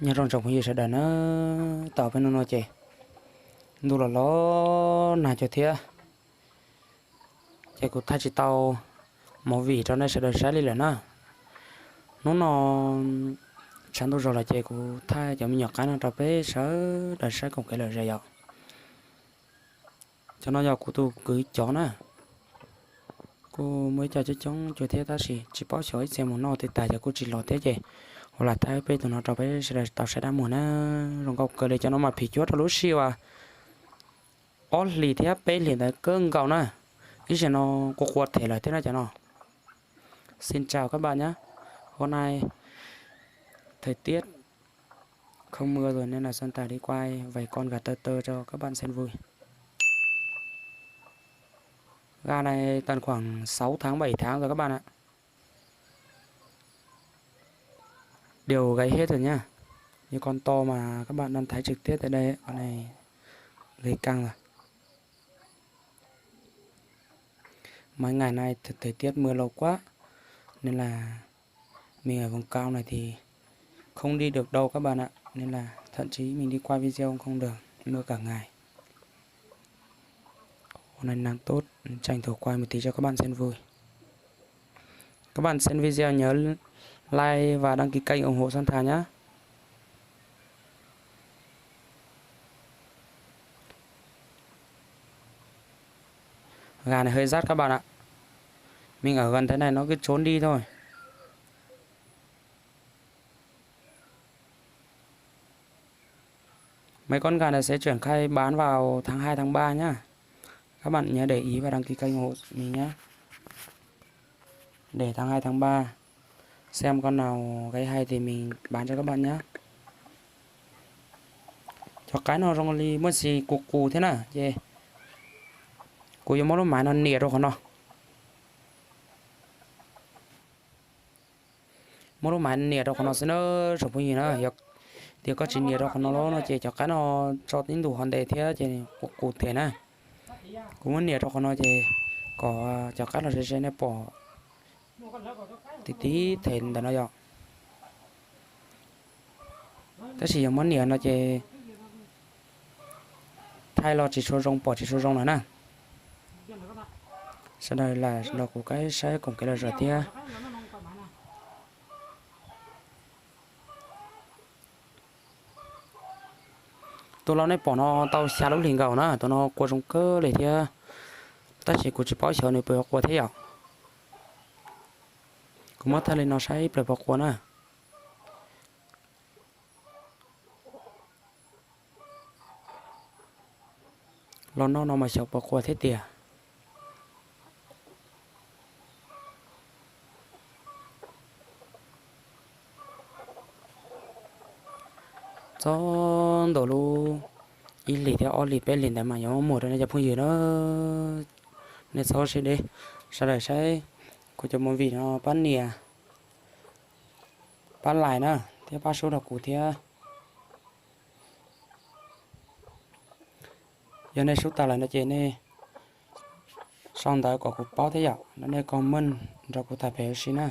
Nyob zoo tsoom phooj ywg sawv daws na, tau peb hnub no ces ntuj los los nag cuag thiab, ces kuv thaij tsis tau movie rau nej sawv daws saib li lawm na. Hnub no tshav ntuj zog lawm ces kuv thaij cov me nyuam qaib no rau peb sawv daws saib koom kev lom zem yom. Cov no yog kuv tus kwv cov na, kuj muaj ib co coob coob cuag thiab tab sis tsis paub xyov ib txhia mus noj twg tas ces kuj tsis los thiab ces kuv lam thaij peb tus no rau peb sawv daws tau saib dab muag na. Zoo nkauj kawg li, cov no mas phim cuab rau lub sij uas ob hlis thiab peb hlis ntawd kawg nkaus na. Ib zaug no qua qua them lawm thiab na cov no. Xin chào các bạn nhé. Hôm nay thời tiết không mưa rồi nên là Santa đi quay vài con gà tơ tơ cho các bạn xem vui. Gà này tầm khoảng sáu tháng, bảy tháng rồi các bạn ạ. Đều gáy hết rồi nhá. Như con to mà các bạn đang thấy trực tiếp tại đây, con này gầy căng rồi. Mấy ngày nay th-, thời tiết mưa lâu quá nên là mình ở vùng cao này thì không đi được đâu các bạn ạ. Nên là thậm chí mình đi quay video không được, mưa cả ngày. Hôm nay nắng tốt, tranh thủ quay một tí cho các bạn xem vui. Các bạn xem video nhớ like và đăng ký kênh ủng hộ Santa nhé. Gà này hơi dắt các bạn ạ. Mình ở gần thế này nó cứ trốn đi thôi. Mấy con gà này sẽ chuyển khai bán vào tháng hai, tháng ba nhá. Các bạn nhớ để ý và đăng ký kênh ủng hộ mình nhé. Để tháng hai, tháng ba xem con nào gáy hay thì mình bán cho các bạn nhé. Cov qaib no zoo li muaj ntsis qus qus thiab na ces kuv yuav muab lub maiv no nias rau qhov no. Muab lub maiv nias rau qhov no xwb na, tsoom phooj ywg na. Yog tias koj tsis nias rau qhov no lawm no ces cov qaib no tso tib ntus ho ntes thiab ces qus qus them na. Kuv muab nias rau qhov no ces kom cov qaib los ze ze nej pom tib tib them ntawm no yom. Tab sis yog muab nias no ces thaij los tsis tshua zoo, pom tsis tshua zoo lawm na. Sawv daws lam nrog kuv saib koom kev lom zem thiab. Tus laus nej pom no tau xya lub hlis nkaus na, tus no qua zoo kawg li thiab. Tab sis kuv tsis paub xyov nws puas qua thiab yom. Kuv muab thaij li no saib ib pliag puas qua na. Los noj no mas xyov puas qua thiab tiag. Txog ntua lub ib hlis thiab ob hlis peb hlis ntawd mas yuav muag rau nej cov phooj ywg na. Nej txhob sib deb, sawv daws saib kuv cov movie no pab nias, pab like na, thiab pab sub rau kuv thiab. Yog nej sub tas lawm no ces nej sau ntawv kom kuv paub thiab yom, nej comment nrog kuv tham pem huv si na.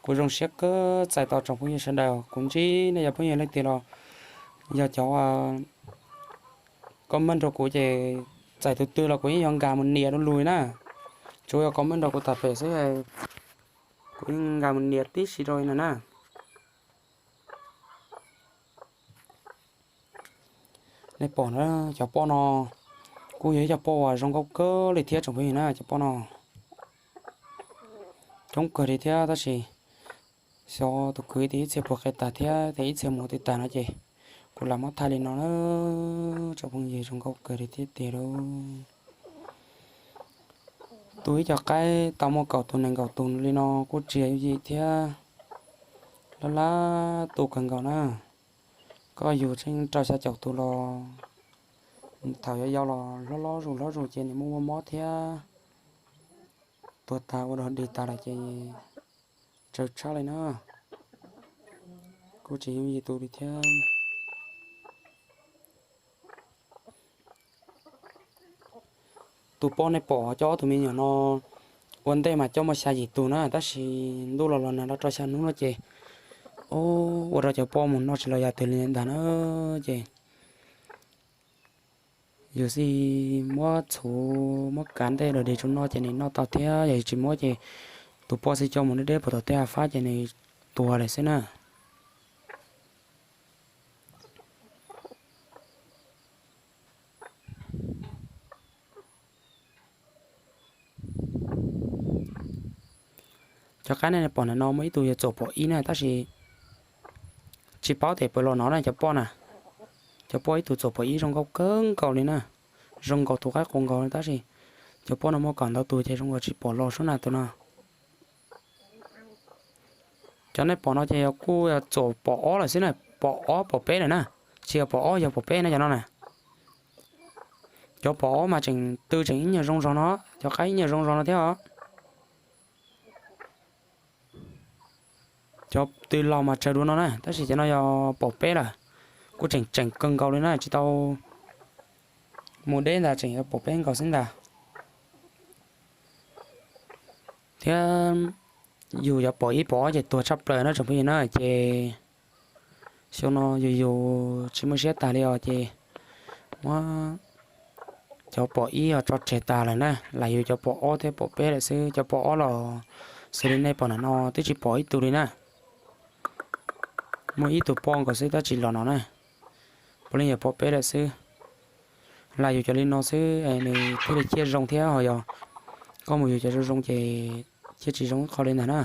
Kuv zoo siab kawg txais tos tsoom phooj ywg sawv daws, kuv ntsib nej cov phooj ywg leej twg los yog cov comment rau kuv ces txais tus twg los kuv yeej yuav nkag mus nias rau lug na. Tsuas yog comment rau kuv tham pem xwb, kuv yeej nkag mus nias tib si rau no na. Nej pom na, cov poj no kuj yog ib co poj uas zoo nkauj kawg li thiab tsoom phooj ywg na, cov poj no coob kawg li thiab tab sis xyov tus kwv tias ib txhia puas qe tas thiab tias ib txhia mus twg tas no ces kuv lam muab thaij li no na. Tsoom phooj ywg zoo nkauj kawg li thiab tiag lauj. Tu ib co qaib tau muaj kaum tus nees nkaum tus li no kuj tsis yooj yim thiab, lab lab tu kawg nkaus na. Koj yug tseem rau xya caum tus los thaum yau yau los hlob hlob zus hlob zus ces nws muaj muaj mob thiab, tuag tas ua dog dig tas lawm ces tsawg tshaj li na. Kuj tsis yooj yim tu li thiab. Tus poj nej pom coj ob tug me nyuam no ua ntej mas coj muaj xya yim tus na, tab sis ntuj los los nag rau xya hnub no ces Ua rau cov poj mus noj tsis los yam twg li ntag na. Ces yus xij muab txhuv muab kav ntej los dej tsuj noj ces nws noj tau thiab, yog tsis muab ces tus poj xij coj mus deb deb puag tom tej hav fab ces nws tuag lawm xwb na. Cov qaib nej pom ntawm no muaj ib tug yog txuam pom ib na, tab sis tsis paub tias puas los no na cov poj na. Cov poj ib tug txuam pom ib zoo nkauj kawg nkaus li na, zoo nkaus tus qaib qus nkaus li, tab sis cov poj no muaj kaum ntau tus ces zoo nkaus tsis pom los sub na tus no. Cov nej pom no ces yog kuj yog txuam pom ob lawm xwb na, pom ob pom peb lawm na, tsis yog pom ob yog pom peb na cov no na. Cov pom ob mas tseem tw tseem ib nyuag zoo zog no, cov qaib ib nyuag zoo zog no thiab os. Cov tw laug mas tsawg dua no na, tab sis cov no yog pom peb lawm, kuj tseem tseem kawg nkaus li na, tsis tau mus deb ntag, tseem yog pom peb nkaus xwb ntag. Thiab yus cov pom ib pom ob ces tuag tshaj plaws na tsoom phooj ywg na, ces xyoo no yus yus tsis muaj siab tag li os ces muab cov pom ib os tso tseg tag lawm na, lam yus cov pom ob thiab pom peb lawm xwb. Cov pom ob los xws li nej pom ntawm no twb tsis pom ib tug li na, muaj ib tug poj nkaus xwb tab sis los no na, puav leej yog pom peb lawm xwb. Lam yus cov li no xwb nws thiaj li ciaj zoo thiab, ho yog koj mus yus cov zoo zoo ces ciaj tsis zoo ib qho li ntag na.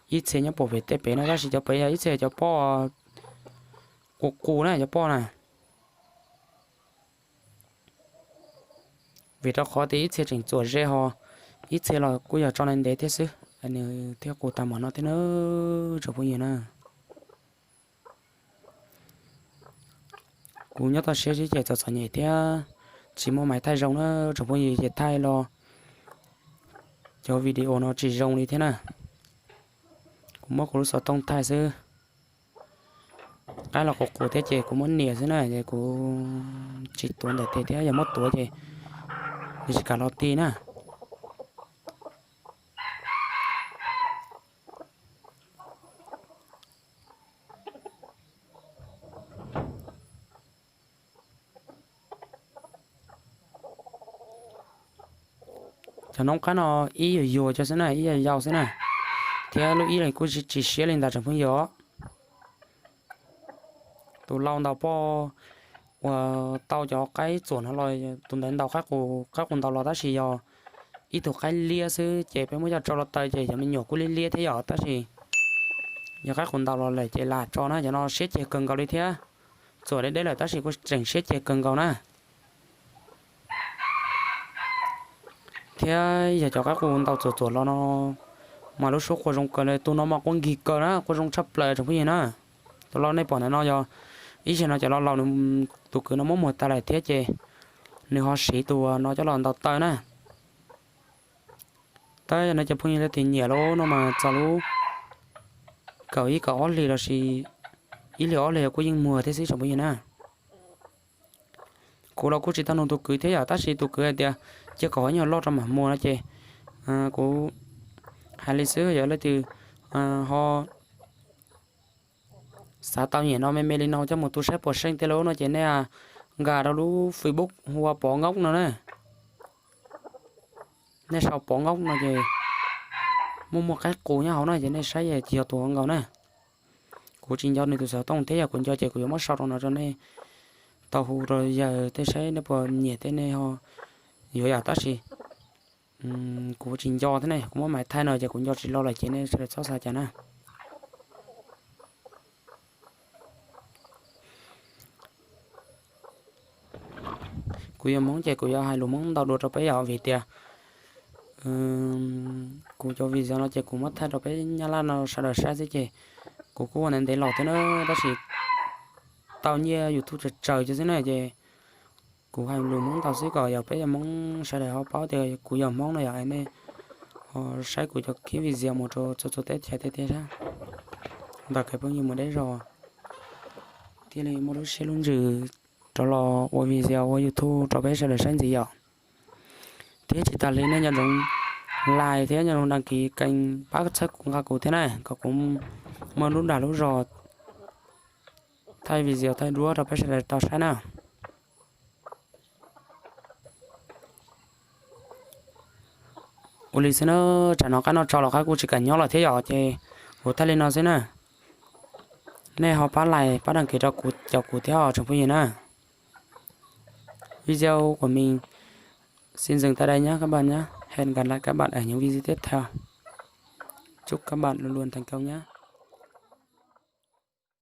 Ib txhia nyob pem tej pem na, tab sis cov pem yog ib txhia cov poj qus qus na cov poj na. Vim rau qhov tias ib txhia tseem txuam ze ho, ib txhia los kuj yog tso ntev ntev thiab xwb, nws thiaj qus tag npaum no thiab na tsoom phooj ywg na. Kuv nyob toj siab xwb ces txom txom nyem thiab tsis muaj maiv thaij zoo na tsoom phooj ywg, ces thaij los cov video no tsis zoo li thiab na. Kuv muab kuv lub xov tooj thaij xwb. Qaib los qus qus thiab ces kuv muab nias xwb na, ces kuv tsis tuav ntawm tes thiab, yog muab tuav ces nws tsis kam los ti na. Cov noob qaib no ib yug yuag cov xwb na, ib yug yau xwb na, thiab lub ib los kuj tsis siab li ntawd tsoom phooj ywg. Tus lau ntaus poj uas tau cov qaib txuam no los, tus ntawd ntaus qaib qus, qaib qus ntaus los tab sis yog ib tug qaib liab xwb ces peb muab coj tso los taw ces cov me nyuam kuj liab liab thiab yom, tab sis yog qaib qus ntaus los lawm ces lam tso na, cov no siab ceg kawg nkaus li thiab. Txuam deb deb lawm tab sis kuj tseem siab ceg kawg nkaus na. Thiab yog cov qaib qus ntaus txuam txuam los no mas lub suab qua zoo kawg li, tus no mas qua nkig kawg na, qua zoo tshaj plaws tsoom phooj ywg na. Tus lau nej pom ntawm no yog ib zaug no cov lau laus, tus kwv no muab muag tas lawm thiab ces nws ho siv tus no coj los ntaus taw na. Tab yog no cov phooj ywg leej twg nyiam lawm no mas txog lub kaum ib kaum ob hlis los sis ib hlis ob hlis kuj yeej muag thiab xwb tsoom phooj ywg na. Kuv los kuj tsis tau nug tus kwv thiab yom, tab sis tus kwv hais tias cia kom ho ib nyuag loj rau mam muag no ces kuv hais li xwb, yog leej twg ho xav tau nyem no me me li no coj mus tu saib puas seej tej lawm no ces nej nkag rau lub Facebook hu ua Pov Nkauj no na. Nej sau Pov Nkauj no ces muaj muaj qaib qus nyob hauv na, ces nej saib ces yog tus nkaus na. Kuv tsis nco nws tus xov tooj thiab, yog kuv nco ces kuv yuav muab sau rau no rau nej tau hu rau yawg tej saib nej puas nyiam tej nej ho yuav yam, tab sis kuv tsis nco thiab ne, kuv muab maiv thaij no ces kuv nco tsis los lawm ces nej sawv daws txhob xav cas na. Kuv yog Hmoob ces kuv yuav hais lus Hmoob ntau dua rau peb yom, vim tias kuv cov video no ces kuv muab thaij rau peb Nyab Laj no sawv daws saib xwb ces kuv kuj ua ntev ntev los thiab na, tab sis tau nyiaj YouTube tsawg tsawg xwb na ces kuv hais lus Hmoob ntau xwb kom yog peb yog Hmoob sawv daws ho paub tias kuv yog Hmoob no yom, nej ho saib kuv cov clip video mus rau txhua txhua teb chaws tiag tiag sab. Ntawm kev phooj ywg mus deb zog thiaj li muaj lub siab lub ntsws rov los ua video ua YouTube rau peb sawv daws saib ntxiv yom. Thiab tsis tas li nej nco ntsoov like thiab nco ntsoov đăng ký kênh pab txhawb kuv nqa kuv thiab na, kom kuv muaj lub dag lub zog thaij video thaij duab rau peb sawv daws tau saib na. Ua li xwb na, tsam no qab noj tshau los qab kuj tsis kam nyob lawm thiab yom, ces kuv thaij li no xwb na. Nej ho pab like pab đăng ký rau kuv, caum kuv thiab os tsoom phooj ywg na. Video của mình xin dừng tại đây nhé các bạn nhé. Hẹn gặp lại các bạn ở những video tiếp theo. Chúc các bạn luôn luôn thành công nhé.